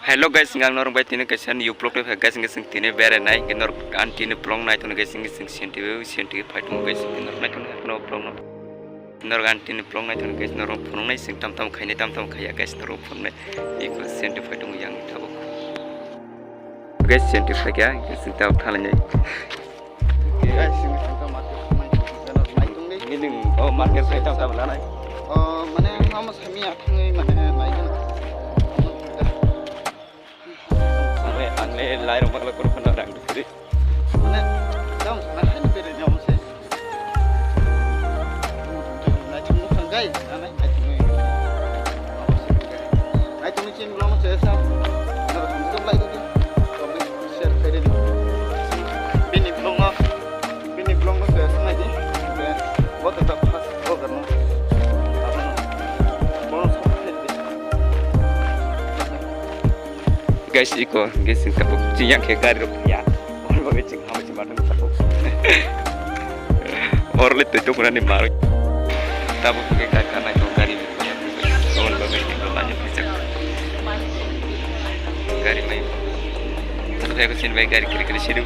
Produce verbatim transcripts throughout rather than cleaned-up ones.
Hello guys, ang norok bai tini kaisa new vlog tei guys, ang sing tini berai nai, ang norok ang tini vlog nai tong guys, ang sing senti senti phai tong guys, ang norok nai tong no vlog no. Norok ang tini vlog nai tong guys, norok phunuk nai sing tam tam khainai tam tam khaiya guys, norok phunuk nai iko senti phai tong yang tabuk. Guys, senti phai kya, sing tabuk thalai nai. Guys, sing sing tam market nai tong guys. Nini, oh, market sai tam tam lanai. Oh, mane, amo sami athangwi mane nai gana. Ang le, ang le, lai rong bakla kuru khana rang dukri. Mane, dam sana hai bere jam se. Naithok mukha gai, nanai naithok mui. Naithok mui chini vlog no chesa. Nang subscribe like do. Comment, share khai di. Bini vlog no, bini vlog no chesa nai di. Bo to ta first vlogger no. Bono subscribe di. Guys, iko, guys, tabuk chiyang khe gari rok ya. Oro bagwi chwng hamai se mathang tabuk. Oro le twi tukurani marwi. Tabuk khe kha kha nai kok gari. Oro bagwi khe kok ani phaijak. Gari mai. Tabuk khe kok sin bai gari kiri kiri sidu.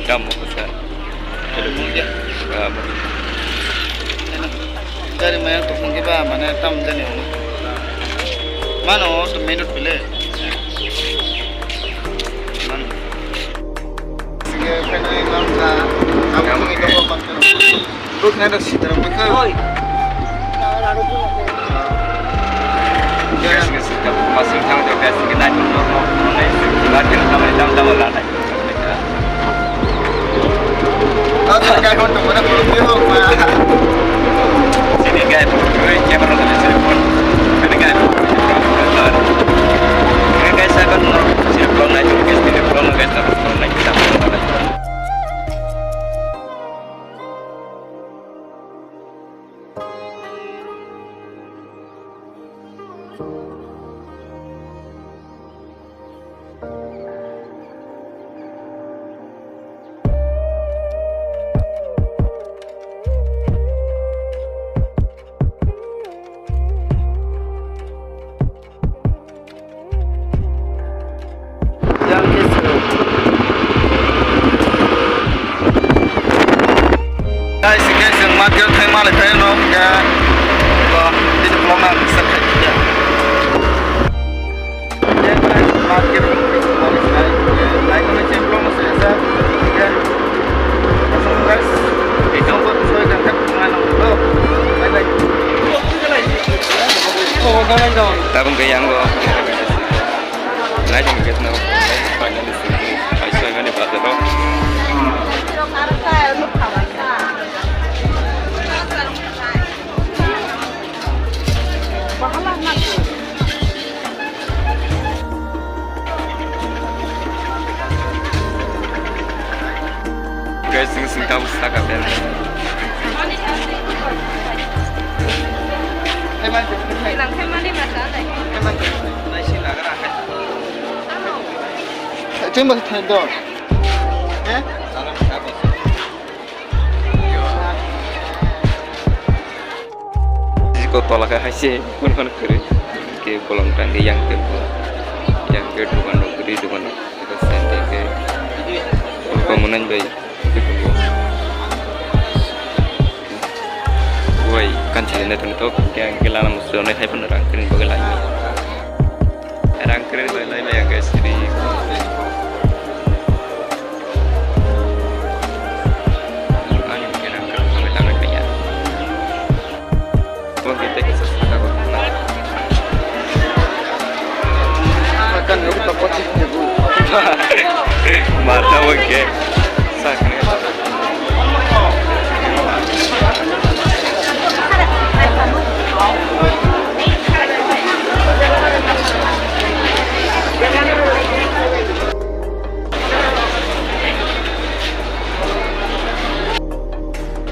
Kamu kusa. Hello, mungkin. Ah, mungkin. Gari maya to phone kiba mane tam jani hono. Mano to minute pile. Mano. Sige, kene lamsa. Kamu ni kamu makan. Ruk nada sitara mukha. Oi. Gas gas kamu masih tahu dah gas kita normal. Lagi kita main jam jam lah. Sini guys, ini guys, ini guys, ini guys, saya kan sini pulang naik, guys, sini pulang naik, guys, terus pulang naik, kita pulang naik. Guys, guys, ang market thai malai thai no, ya. Ba, ini belum nang, bisa thai ya. Guys, market thai malai thai. Naikon ni sing belum masih ya. Ya. Assalamualaikum guys. Itu buat saya kan tak mengenal. Oh, bye bye. Oh, bye bye dong. Tabung ke yang go. Naikon ke no. Finally, I saw many brother. Guys, sing sing tahu saka ben. Cuma satu dor. Eh? Iko tola khe hai se phone phone kwrwi. Ke bolong tang yang ke yang ke dukan rok kwrwi dukan rok. Iko sente ke ko munan bai. Wai kan chali na tong to ke ang ke lana musu ne hai phone rang kwrwi bagwi lai. Rang kwrwi bai lai maya guys, siri. Ani ke rang kwrwi bai lai maya. Wang kita ke sasa ka ko. Makan ruk ta pochi ke bu. Mata wang ke. Sa kene.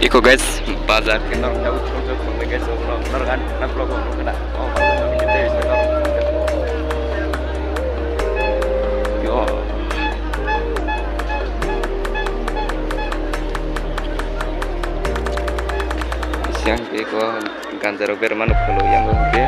Iko guys, bazar ke norok tabu chong chong thangbai guys, norok norok ani norok vlog o nukha na. Oh, bazar o nini tei norok. Yo. Siang ke ko. Ganjarok berma no kholo yang o ke.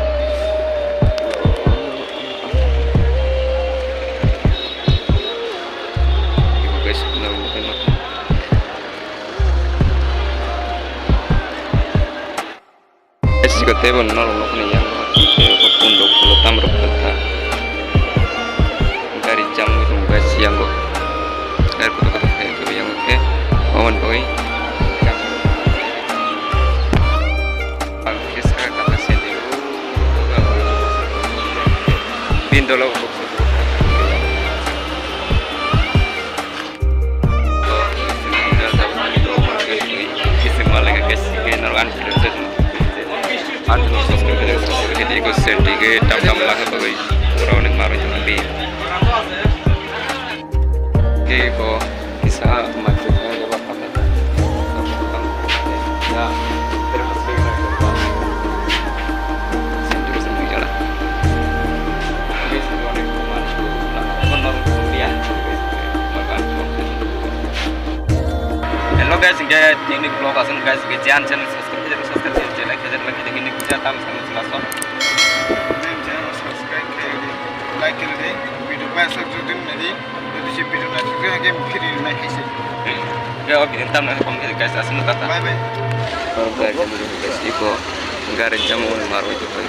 Siko tebo norok nokni yango tei bo pundok pundok tamrok kha. Gari jam wngwi tongo guys yango. Gari kotor kotor khe wngwi yango khe. Omo ni bagwi jam. Ang khe saka kaka sende. Bini dolo. Hello guys, hingke tini vlog aswk guys, hingke jan channel subscribe khe subscribe khe like khe like khe hini khe tam sam chwla so. Jan channel subscribe khe like khe video pa subscribe din nadi, jadi si video na subscribe khe free na khe si. Ya, okay, tam na kom khe guys, aswk no kata. Bye bye. Guys, iko gari jam on marwi to.